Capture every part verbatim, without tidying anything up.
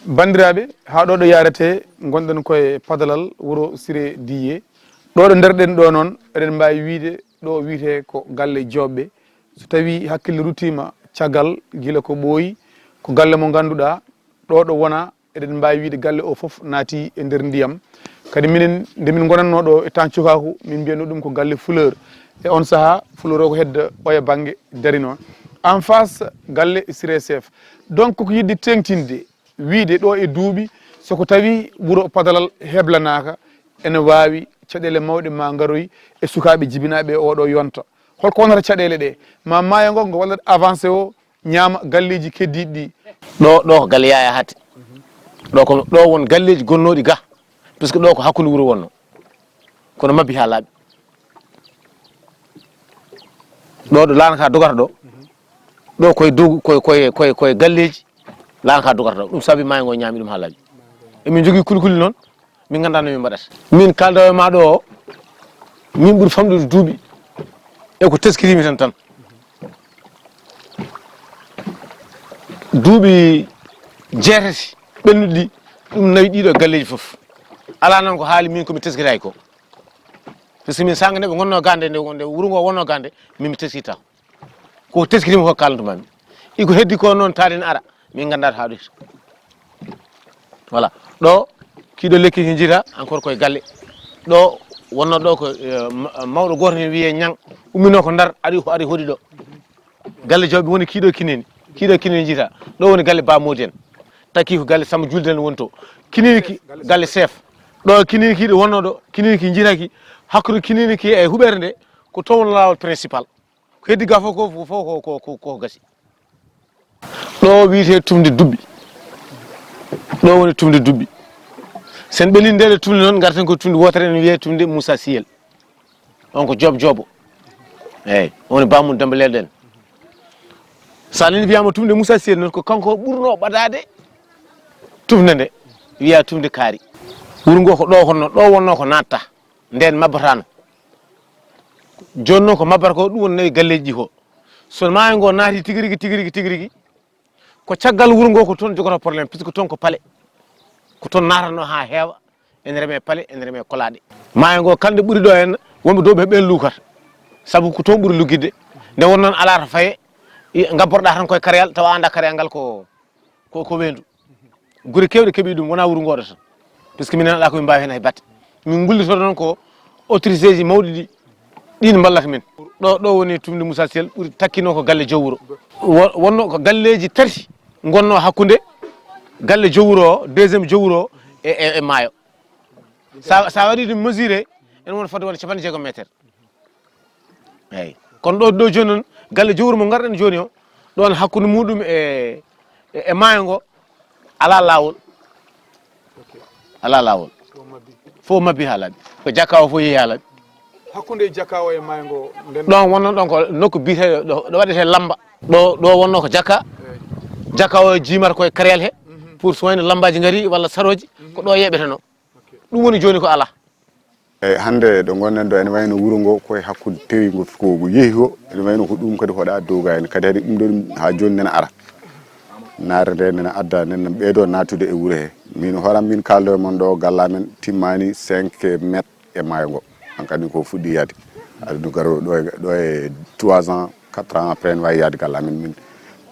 Banndiraaɓe, haa ɗo ɗo yaarete, ngonɗen koye Padalal, wuro Siré Diye. Ɗo ɗo nderɗen ɗo noon, eɗen mbaawi wiyde ɗo wiyetee ko galle Joobɓe. So tawii hakkille ruttiima caggal, gila ko ɓooyi, ko galle mo ngannduɗaa, ɗo ɗo wona, eɗen mbaawi wiyde galle o fof naati e nder ndiyam. Kadi minen, nde min ngonatnoo ɗo e temps cukaaku, min mbiyatnoo ɗum ko galle Fleur. E on sahaa, Fleur o ko hedde oya bannge darinoo. En face, galle Siré Chef. Donc, ko yiɗde teeŋtinde, wiyde ɗo e duuɓi, so ko tawi wuro Padalal heblanaaka, ene waawi caɗeele mawɗe ma ngaroy e sukaaɓe jibinaaɓe e oɗo yonta. Holko wonata caɗeele ɗe? Ma maayo ngo, ngo wallat avancé o, ñaama galleeji keddiiɗi ɗi. Ɗo, ɗo ko galle Yaya Hatte. Ɗo ko, ɗo won galleeji gonnooɗi ga. Puisque ɗo ko hakkunde wuro wonno. Kono mabbi haa laaɓi. Ɗo, ɗo laana ka dogata ɗo. Ɗo koye dow, koye, koye, koye, koye galleeji laana ka dogata ɗo. Ɗum saabi maayo ngo ñaami ɗum haa laaɓi. Emin jogii kulikuli noon, min nganndaa no min mbaɗata. Min kaalda e ma ɗo o, min ɓuri famɗude duuɓi. E ko teskitiimi tan tan. Duuɓi jeetati ɓennuɗi ɗi, ɗum nawi ɗiɗo galleeji fof. Alaa noon ko haali min ko mi teskitaaki ko. Puisque min sanga nde ɓe ngonno gande, nde, nde wuro ngo wonno gande, min mi teskita. Ko teskitiimi ko kaalantuma mi. Iko heddi ko noon taade ne ara, min nganndaa to haaɗoyta. Voilà. Ɗo, kiiɗo lekki ki njita, encore koye galle. Ɗo, wonno ɗo ko, eh, ma-, mawɗo gooto ne wiyee Ñang, umminoo ko Ndar, ari, ari hoɗi ɗo. Galle Jawɓe woni kiiɗo Kinini. Kiiɗo Kinini njita. Ɗo woni galle Ba Modi en. Takki ko galle Samba Julde en woni to. Kinini ki, galle chef. Ɗo Kinini ki ɗo wonno ɗo, Kinini ki njita ki. Hakkude Kinini ki e huɓeere nde, ko toon woni laawol principal. Ko heddi ga fof ko, fof ko, ko, ko, ko gasi. Ɗo wiyetee tumde dubbi. Ɗo woni tumde dubbi. Sen ɓelin nde ɗo tumde noon, ngarten ko tumde wootere, ene wiyee tumde Moussa Siyel. On ko Joob Joobo. Eeyi, on woni Bamum Demba Leɗɗen. So a nani wiyaama tumde Moussa Siyel noon, ko kanko ɓurnoo ɓadaade tumde nde, wiyaa tumde kaari. Wuro ngo ko ɗo honno, ɗo wonno ko naatta. Ndeen mabbataano. Jooni noon ko mabbata ko, ɗum woni nawi galleeji ɗi ko. So maayo ngo naati tigi rigi, tigi rigi, tigi rigi, ko caggal wuro ngo ko toon jogata problème, puisque toon ko pale. Ko toon naatatnoo haa heewa, ene remee pale, ene remee kolaaɗe. Maayo ngo kala nde ɓuri ɗo en, wonɓe dow ɓe ɓeen luukata. Sabu ko toon ɓuri luggitde. Nde won noon alaa to faye, i-, ngabborɗaa tan koye karayal, tawa anndaa karayal ngal ko, ko, ko weendu. Gure keewɗe keɓi ɗum, wonaa wuro ngo ɗo tan. Puisque minen alaa ko min mbaawi heen hay batte. Min ngullitoto noon ko autorité ji mawɗi ɗi, ɗin mballata min. Ɗo, ɗo woni tumde Moussa Sel ɓuri takkinoo ko galle Jowuro. Wo-, wonno ko galleeji tati ngonnoo hakkunde galle Jowuro o, deuxième Jowuro o e, e, e maayo. Sa, sa waɗi ɗum mesuré, ene wona fodde wona capanɗe jeegom meter. Eeyi. Kono ɗo, ɗo jooni noon, galle Jowuro mo ngarɗen jooni o, ɗoon hakkunde muɗum e, e, e maayo ngo, alaa laawol. Alaa laawol. Fof mabbi haa laaɓi. Ko jakka o fof yehi haa laaɓi. Hakkunde jakka o e maayo ngo, nden ɗon wonno ɗon ko nokku biyeteeɗo, ɗo, ɗo waɗetee lamba. Ɗo, ɗo wonno ko jakka. Eeyi. Jakka o jiimata koye karayel he, mhm, pour so wayno lambaaji ngari walla sarooji, mhm, ko ɗo yeɓetenoo. Ok. Ɗum woni jooni ko alaa. Eeyi, hannde ɗo ngonɗen ɗo, ene wayno wuro ngo koye hakkunde tewi ngo ko yehi ko, ene wayno ko ɗum kadi hoɗa dow ga en. Kadi hari ɗum ɗo ɗum haa jooni nena ara. Naare nde nena adda, nena ɓeydo naatude e wuro he. Min hooram min kaaldo e mon ɗo, galla men timmaani cinq mètres e maayo ngo. Hankadi ko fuɗɗi yaade. Aɗa ɗum garo ɗo e, ɗo e trois ans, quatre ans après, en wawi yaade galla men min.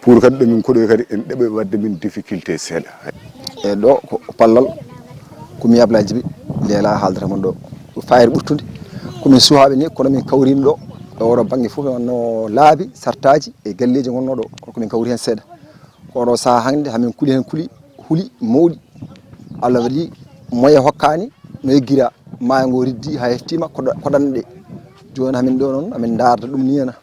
Pour kadi ɗo min koɗoy kadi, en ɗeɓe wadde min difficulté seeɗa. E ɗo ko Pallal, ko mi Ablaye Jibi, leela haaldata mon ɗo. Ko fayre ɓurtude. Ko min suhaaɓe ni, kono min kawrino ɗo. Ɗo oɗo bannge fof, no laabi, sartaaji e galleeji ngonno ɗo. Kono ko min kawri heen seeɗa. Ko oɗo sahaa hannde, hamin kuli heen kuli, huli mawɗi. Allah waɗi moyen hokkaani, no eggira maayo ngo riddi haa heftiima, koɗa-, koɗanɗe. Jooni hamin ɗo noon, hamin ndaarda ɗum ni hena.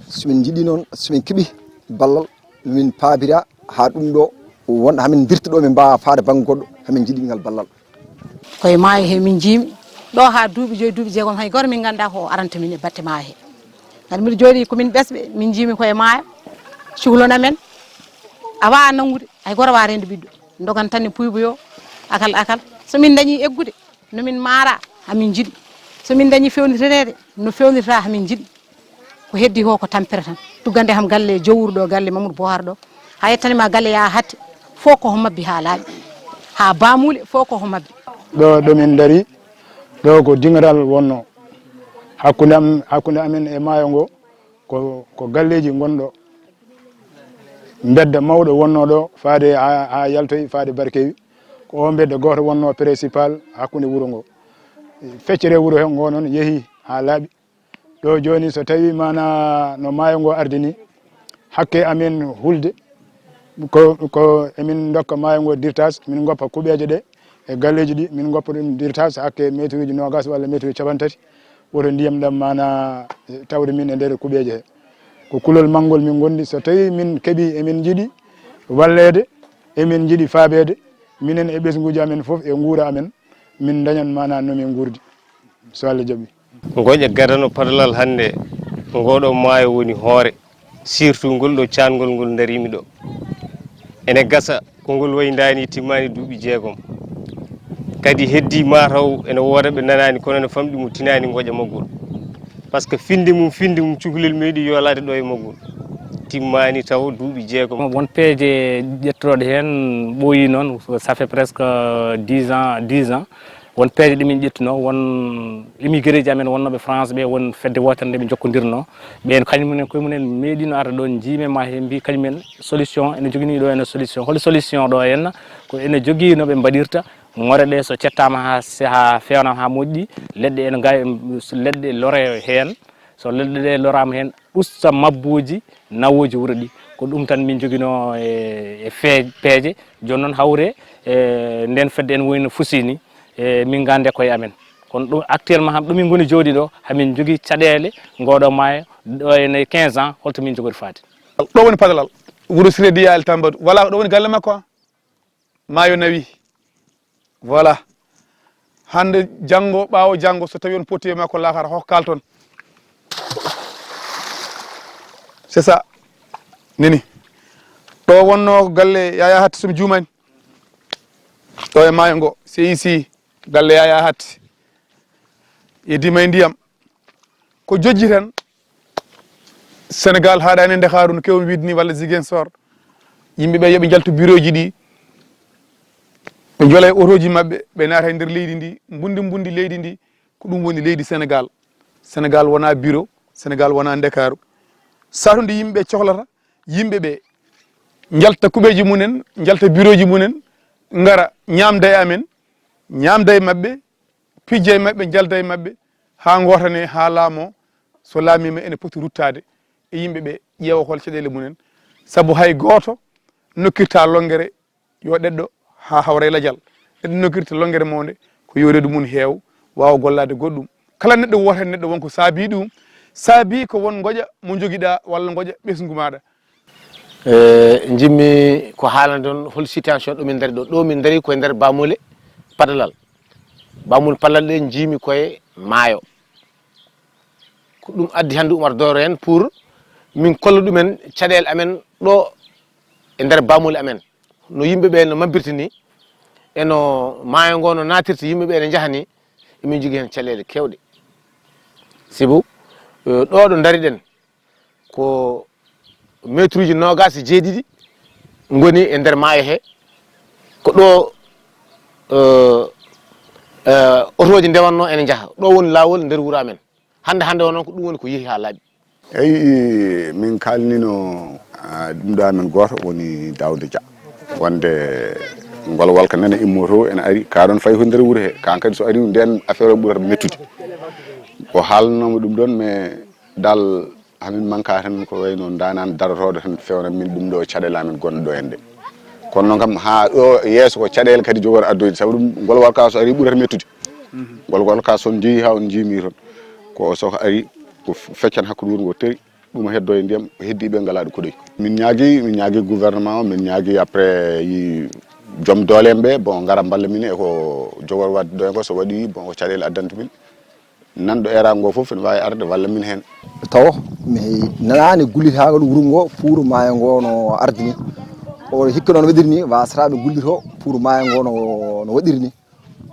So min njiɗi noon, so min keɓi ballal, min paabira haa ɗum ɗo wonɗo hamin mbirta ɗo, min mbaawa faade bannge goɗɗo, hamin njiɗi ngal ballal. Koye maayo he min njiimi. Ɗo haa duuɓi joyi, duuɓi jeegom, hay gooto min nganndaa ko aranta min e batte maayo he. Ngati miɗo jooɗii ko min ɓesɓe, min njiimi koye maayo. Cuklon amen, a waawaa nanngude, hay gooto waawaa reende ɓiɗɗo. Ndogan tan e puybuyo, akal, akal. So min ndañii eggude, no min maara, hamin njiɗi. So min ndañii fewndireede, no fewndirta, hamin njiɗi. Ko heddi ko, ko tampere tan. Tuggande kam galle Jowuro ɗo, galle Mamadou Bohar ɗo. Haa yettani ma galle Yaa Hatte. Fof ko mabbi haa laaɓi. Haa baamuule fof ko homabɓe. Ɗo ɗo min ndari ɗo ko diŋaral wonno hakkunde am hakkunde amen e maayo ngo, ko ko galleeji ngonɗo. Mbedda mawɗo wonno ɗo faade haa haa yaltoy faade barkewi. Ko o mbedda gooto wonno principal hakkunde wuro ngo. Feccere wuro he ngo noon yehi haa laaɓi. Ɗo jooni so tawi mana no maayo ngo ardini hakke amen hulde, ko ko emin dokka maayo ngo dirtas, min goppa kuɓeeje ɗe e galleeji ɗi, min goppa ɗum dirtas hakke meeturuuji noogas walla meeturuuji capanɗe tati. Woto ndiyam ɗam mana tawde min e nder kuɓeeje he. Ko kulol manngol min ngondi, so tawi min keɓi emin njiɗi walleede, emin njiɗi faabeede minen e ɓesnguuji amen fof e nguura amen, min ndañan mana no min nguurdi, so Allah jaɓi. Ngoƴa gadano padalal hannde, ngoɗo maayo woni hoore, surtout ngol ɗo caangol ngol ndariimi ɗo. Ene gasa ko ngol wayi ndaani timmaani duuɓi jeegom. Kadi heddi ma taw ene wooda ɓe nanaani kono ene famɗi mo tinaani ngoƴa maggol. Par ce que finde mum finde mum cukalel meeɗi yoolaade ɗo e maggol. Timmaani taw duuɓi jeegom. Won peeje ƴettooɗe heen ɓooyi noon, ça fait presque dix ans, dix ans. Won peeje ɗe min ƴettuno, won immigré ji amen wonnooɓe France ɓe, won fedde wootere nde ɓe njokkondirno. Ɓeen kañum en koye mumen meeɗino arde ɗo, njiimi ma he mbi kañum en solution ene jogini ɗo ene solution. Hol solution ɗo henna? Ko ene jogii no ɓe mbaɗirta ŋore ɗe, so cettaama haa se- haa feewnaama haa moƴƴi, leɗɗe ene ngawi leɗɗe lore heen. So leɗɗe ɗe loraama heen, usta mabbuuji nawooji wuro ɗi. Ko ɗum tan min njoginoo e e fee- peeje. Jooni noon hawre e ndeen fedde ene woni no fusii ni, e min ngannde koye amen. Kono ɗum actuellement kam ɗo min ngoni jooɗii ɗo, hamin njogii caɗeele ngooɗo maayo ɗo ene quinze ans, holto min njogori faade? Ɗo woni Padalal, wuro Siré Diya El Tambadou. Voilà, ɗo woni galle makko. Maayo nawi. Voilà. Hannde, janngo, ɓaawo janngo, so tawi on poti e makko laakara, hokka kalton. C'est ça. Nini. Ɗo wonno galle Yaya Hatti, so mi juumani. Ɗo e maayo ngo, C I C, galle Yaya Hatti. Yeddima e ndiyam. Ko jojji tan, Senegal haaɗaani e Ndakaaru no keewmi wiide ni, walla Ziguinchor. Yimɓe ɓe yo ɓe njaltu bureau ji ɗi, ɓe njola e otoji maɓɓe, ɓe naata e nder leydi ndi, mbundi mbundi leydi ndi, ko ɗum woni leydi Senegal. Senegal wona bureau, Senegal wona Ndakaaru. Saatu nde yimɓe ɓe cohlata, yimɓe ɓe njalta kuɓeeji mumen, njalta bureau ji mumen, ngara ñaamda e amen, ñaamda e maɓɓe, pijja e maɓɓe, njalda e maɓɓe, haa ngootane, haa laamoo. So laamiima, ene poti ruttaade e yimɓe ɓe, ƴeewa hol caɗeele mumen. Sabu hay gooto nokkirta lonngere yo ɗeɗɗo haa hawra e lajal. Neɗɗo nokkirta lonngere mawnde ko yo reedu mum heew, waawa gollaade goɗɗum. Kala neɗɗo wooto heen neɗɗo won ko saabii ɗum. Saabii ko won ngoƴa mo njogiɗaa walla ngoƴa ɓesngu maaɗa. Eh, njimmi ko haalande on hol situation ɗo min ndari ɗo. Ɗo min ndari koye nder Bamole Padalal. Bamole Padalal ɗe njimi koye maayo. Ko ɗum addi hannde Umar Doro en pour min kolla ɗumen caɗeele amen ɗo e nder Bamole amen. No yimɓe ɓe no mabbirta ni, e no maayo ngo no naatirta, yimɓe ɓe ne njaha ni, emin njogii heen caɗeele keewɗe. Sibu, eh, ɗo ɗo ndari ɗen, ko meetruuji noogaas e jeeɗiɗi ngoni e nder maayo he. Ko ɗo, eh, eh, otooji ndewatnoo ene njaha. Ɗo woni laawol nder wuro amen. Hannde, hannde o noon ko ɗum woni ko yehi haa laaɓi. Eyi, min kaalnino, ah, ɗum ɗo amen gooto woni Daawda Dia. Wonde ngol walka nana immoto ene ari, ka ɗon fayi ko nder wuro he. Kan kadi so ari, nden affaire o ɓurata mettude. O haalnanoma ɗum ɗon, mais dal hamin manka tan ko wayno ndanan darotooɗo tan fewna min ɗum ɗo caɗeele amen gonɗo ɗo en ɗe. Kono noon kam, haa ɗo yeeso ko caɗeele kadi jogor addoyde, sabu ɗum ngol walka so ari ɓurata mettude. Ngol walka so on jeeyi haa on jiimi toon, ko o soko ari, ko feccan hakkunde wuro ngo teri, ɗum heddo e ndiyam, ko heddi ɓe ngalaa ɗo koɗoy. Min ñaagi, min ñaagi gouvernement o, min ñaagi après yi joom doole en ɓe, bon, ngara mballa min e ko jogor wadde ɗo en ko, so waɗi, bon, ko caɗeele addanta min. Nanɗo eeraango ngo fof ene waawi arde walla min heen. Tawo mi nanaani gullitaangal wuro ngo pour maayo ngo no ardi ni. O hikka noon waɗiri ni, waasata ɓe gullito pour maayo ngo no, no waɗiri ni.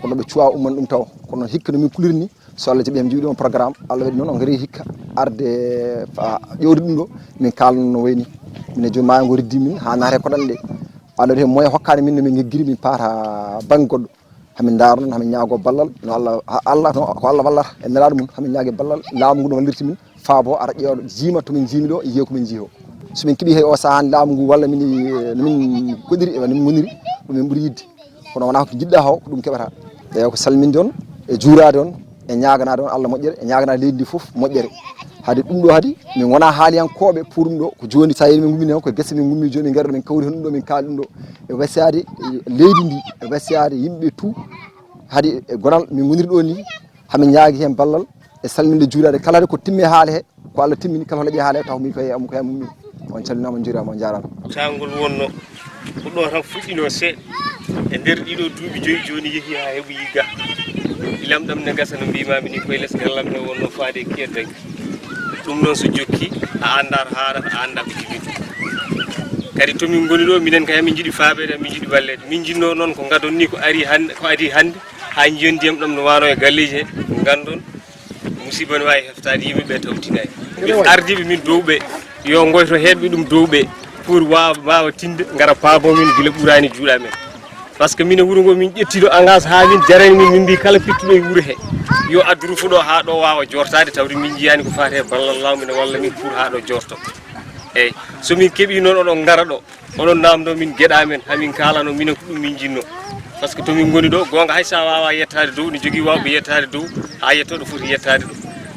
Kono ɓe cuwaa umman ɗum taw. Kono hikka no min kuliri ni, so Allah jaɓi, mi jiwi ɗum programme, Allah waɗi noon o ngari hikka arde fa ƴewde ɗum ɗo, min kaalno no wayni. Minen jooni maayo ngo riddi min haa naate koɗanɗe. Allah waɗi heen moyen hokkaani min no min ngeggiri min paata bannge goɗɗo. Hamin ndaara noon, hamin ñaagoo ballal, no Allah, ha-, Allah, no, ko Allah wallata e nelaaɗo mum, hamin ñaagii ballal, laamu ngu no wallirta min, faabo ara ƴeewa jiima to min jiimi ɗo, yiya ko min jii o. So min keɓii hay o sahaa hannde laamu ngu walla min, no min koɗiri, e no min ngoniri, ko min ɓuri yiɗde. Kono wonaa ko njiɗɗaa o, ko ɗum keɓataa. Eeyo, ko salminde on, e juuraade on, e ñaaganaade on Allah moƴƴere, e ñaaganaade leydi ndi fof moƴƴere. Hade ɗum ɗo hade, min ngonaa haaliyankooɓe pour ɗum ɗo, ko jooni so a yii min ngummii heen, ko gese min ngummii jooni, min ngarɗo min kawri heen ɗum ɗo, min kaali ɗum ɗo. E wasiyaade, e leydi ndi, e wasiyaade yimɓe tout, hade e gonal min ngoniri ɗo ni, hamin ñaagi heen ballal, e salminde juuraade kala hade ko timmi e haale he, ko Allah timmini, kala ko leƴƴi haale taw mi koye am, koye am ummi. On calminaama, on njuuraama, on njaaraama. Caangol wonno ko ɗo tan fuɗɗino seeɗa. E nder ɗiɗo duuɓi joyi jooni yehi haa heɓoyi ga. Ilam ɗam ne gasa no mbimami ni koye les ngallam he wonno faade e kiyat danki. Ɗum noon so jokki a annda to haarata, a annda ko jibinta. Kadi to min ngoni ɗo, minen kay min njiɗi faabeede, min njiɗi walleede. Min njiɗno noon ko gadon ni ko ari hannde, ko adi hannde haa njiyon ndiyam ɗam no wano e galleji he, ngandon musiba no waawi heftaade yimɓe ɓe taw tinaani. Min ardiiɓe min dow ɓe, yo ngoyto heedɓe ɗum dow ɓe, pour waawa, waawa tinde, ngara paabo min gila ɓuraani juuɗa men. Par ce que minen wuro ngo min ƴetti ɗo engagement haa min jarani min, min mbi kala pittuɗo e wuro he, yo addu rufo ɗo haa ɗo waawa jortaade, tawde min njiyaani ko faati he ballal law, mine walla min pour haa ɗo jorto. Eeyi, so min keɓii noon oɗon ngara ɗo, oɗon naamndoo min geɗe amen, hamin kaalano minen ko ɗum min njinnoo. Par ce que to min ngoni ɗo, goonga hay so a waawaa yettaade dow, ne jogii waawɓe yettaade dow, haa yettoo ɗo foti yettaade ɗo.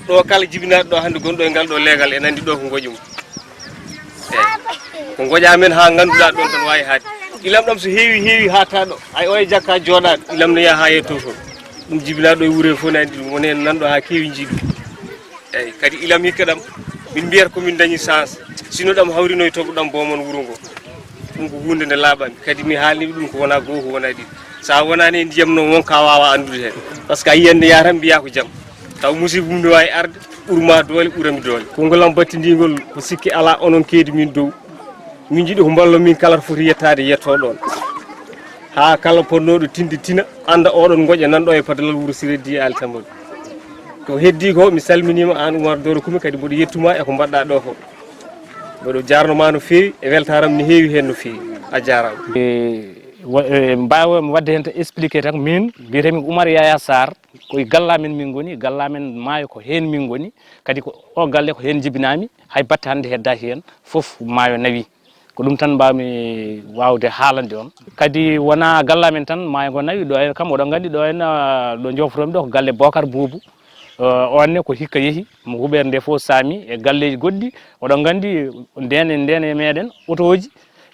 Ɗo kala jibinaaɗo ɗo hannde gonɗo e ngal ɗo leegal, ene anndi ɗo ko ngoƴa mum. Eeyi. Ko ngoƴa men haa ngannduɗaa ɗoon tan waawi haade. Ilam ɗam so heewi, heewi haa taa ɗo, hay oya jakka jooɗaaɗo, ilam ne yaha haa yettoo toon. Ɗum jibinaaɗo e wuro he fof ne anndi ɗum, woni heen nanɗo haa keewi njii ɗum. Eeyi, kadi ilam hikka ɗam, min mbiyata ko min dañi chance. Sino ɗam hawrinoy toɓo ɗam boomon wuro ngo. Ɗum ko huunde nde laaɓani. Kadi mi haalnii ɓe ɗum ko wonaa goo, ko wonaa ɗiɗi. So a wonaani e ndiyam noon, won ko a waawaa anndude heen. Par ce que a yiyat nde yaha tan mbiyaa ko jam. Taw musiba mum ne waawi arde, ɓurma doole, ɓurami doole. Konngol am battindiingol ko sikke alaa onon keedi min dow. Min njiɗi ko mballo min kala to foti yettaade yettoo ɗoon. Haa kala potnooɗo tinde tina, annda oɗon ngoƴa nan ɗo e padalal wuro Siré Di e Aali Tambalu. Ko heddii ko, mi salminiima aan Umar Doro Kumi, kadi mboɗo yettuma e ko mbaɗɗaa ɗo ko. Mboɗo jaarno ma no feewi, e weltaaram ne heewi heen no feewi. A jaaraama. E, wa-, e, mbaawa mi waɗde heen tan expliqué tan, min mbiyetee-mi ko Umar Yaya Sarr, ko e galle amen min ngoni, galle amen maayo ko heen min ngoni, kadi ko o galle ko heen jibinaami, hay batte hannde heddaaki heen, fof maayo nawi. Ko ɗum tan mbaawmi waawde haalande on. Kadi wonaa galle amen tan maayo ngo nawi, ɗo en kam oɗon nganndi ɗo en, ah, ɗo njofromi ɗo ko galle Bokar Buubu. Eh, on ne ko hikka yehi, mo huɓeere nde fof saami e galleeji goɗɗi. Oɗon nganndi ndeen e ndeen e meɗen otooji,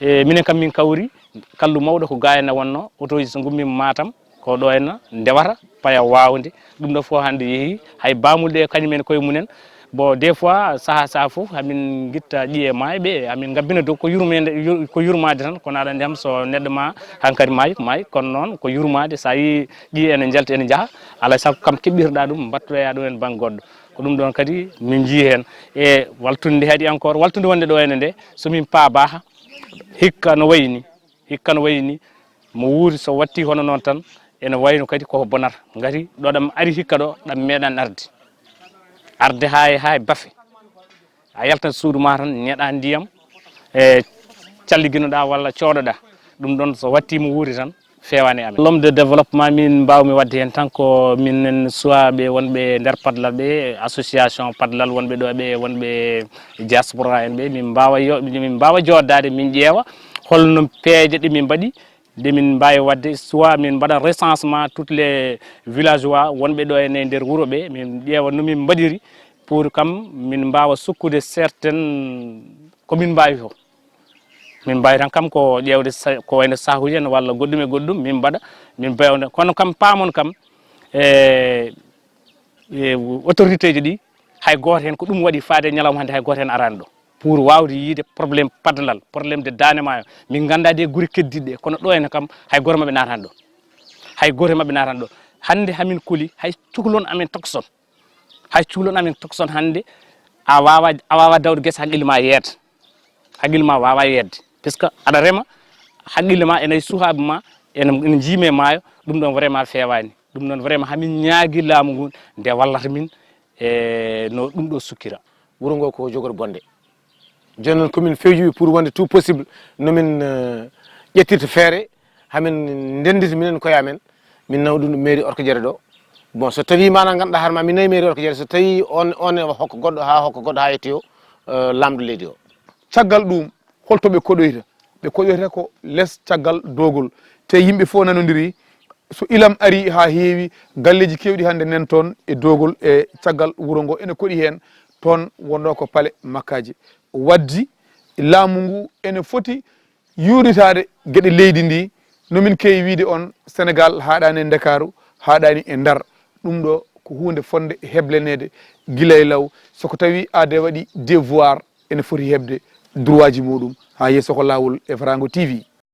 e minen kam min kawri, kallu mawɗo ko ga en wonno, otooji so ngummiima Matam, ko ɗo en ndewata, paya waawde. Ɗum ɗo fof hannde yehi, hay baamulɗe kañum en koye mumen. Bon, des fois, saha saha fof, hamin ngitta ƴiye maayɓe, hamin ngabbina dow ko yurmeende, yur-, ko yurmaade tan, kono aɗa anndi kam so neɗɗo ma hankadi maayi, ko maayi, kono noon ko yurmaade, so a yii ƴiye ene njalta, ene njaha, alaa e sago kam keɓɓirɗa ɗum, mbattoɗa ɗum en bannge goɗɗo. Ko ɗum ɗoon kadi min njii heen. E waltunde hadi encore, waltunde wonde ɗo ene nde, so min paabaka, hikka no wayi ni, hikka no wayi ni, mo wuuri so watti hono noon tan, ene wayno kadi koko bonata. Ngati ɗo ɗam ari hikka ɗo, ɗam meeɗan arde. Arde haa e, haa e bafe. A yaltat suudu ma tan, ñeɗa ndiyam, e calliginoɗa walla cooɗoɗa. Ɗum ɗoon so watti mo wuuri tan, feewaani amen. L'homme de développement, min mbaawmi waɗde heen tan ko minen suwaaɓe wonɓe nder Padlal ɓe, association Padlal wonɓe ɗo ɓe, wonɓe diaspora en ɓe, min mbaawa yo-, min mbaawa jooɗdaade, min ƴeewa holno peeje ɗe min mbaɗi, nde min mbaawi waɗde, soit min mbaɗa recensement toutes les villageois wonɓe ɗo e nder wuro ɓe, min ƴeewa no min mbaɗiri pour kam min mbaawa sukkude certaines ko min mbaawi fof. Min mbaawi tan kam ko ƴeewde sa-, ko wayno sahuuji en walla goɗɗum e goɗɗum, min mbaɗa, min mbewda. Kono kam paamon kam, e, e autorité ji ɗi, hay gooto heen ko ɗum waɗi faade e ñalawma hannde, hay gooto heen araani ɗo. Pour waawde yiide problème Padlal, problème de Daande Maayo. Min nganndaa de gure keddiiɗe, kono ɗo heen kam hay gooto maɓɓe naataani ɗo. Hay gooto maɓɓe naataani ɗo. Hannde hamin kuli, hay cukalon amen tokson. Hay cukalon amen tokson hannde, a waawa, a waawa dawde gese haqqille ma yeeta. Haqqille ma waawa yeetde. Parce que aɗa rema, haqqille ma ene e suhaaɓe ma, ene, ene njiimi e maayo, ɗum ɗoon vraiment feewaani. Ɗum noon vraiment hamin ñaagi laamu ngu nde wallata min e no ɗum ɗo sukkira. Wuro ngo ko jogor bonde. Jooni noon komin feejuɓe pour wonde tout possible no min, eh, ƴettirta feere hamin ndenndita minen koye amen, min nawa ɗum ɗo mairie Orkadiéré ɗo. Bon, so tawi mana ganduɗa har ma min nawi mairie Orkadiéré, so tawi on on e hokka goɗɗo ha hokka goɗɗo ha yetti o, eh, lamɗo leydi o. Caggal ɗum, holto ɓe koɗoyta? Ɓe koɗoyta ko les caggal doogol. Te yimɓe fof nanodiri, so ilam ari ha heewi, galleji kewɗi hannde nen toon e doogol e caggal wuro ngo ene koɗi heen. Toon wonno ko pale makkaji. Waddi laamu ngu ene foti yuurnitaade geɗe leydi ndi. No min keewi wiide on, Senegal haaɗaani e Ndakaaru, haaɗaani e Ndar. Ɗum ɗo ko huunde fotnde hebleneede gila e law. So ko tawi aade waɗi devoir, ene foti heɓde droitji muɗum. Haa yeeso ko laawol e Farango T V.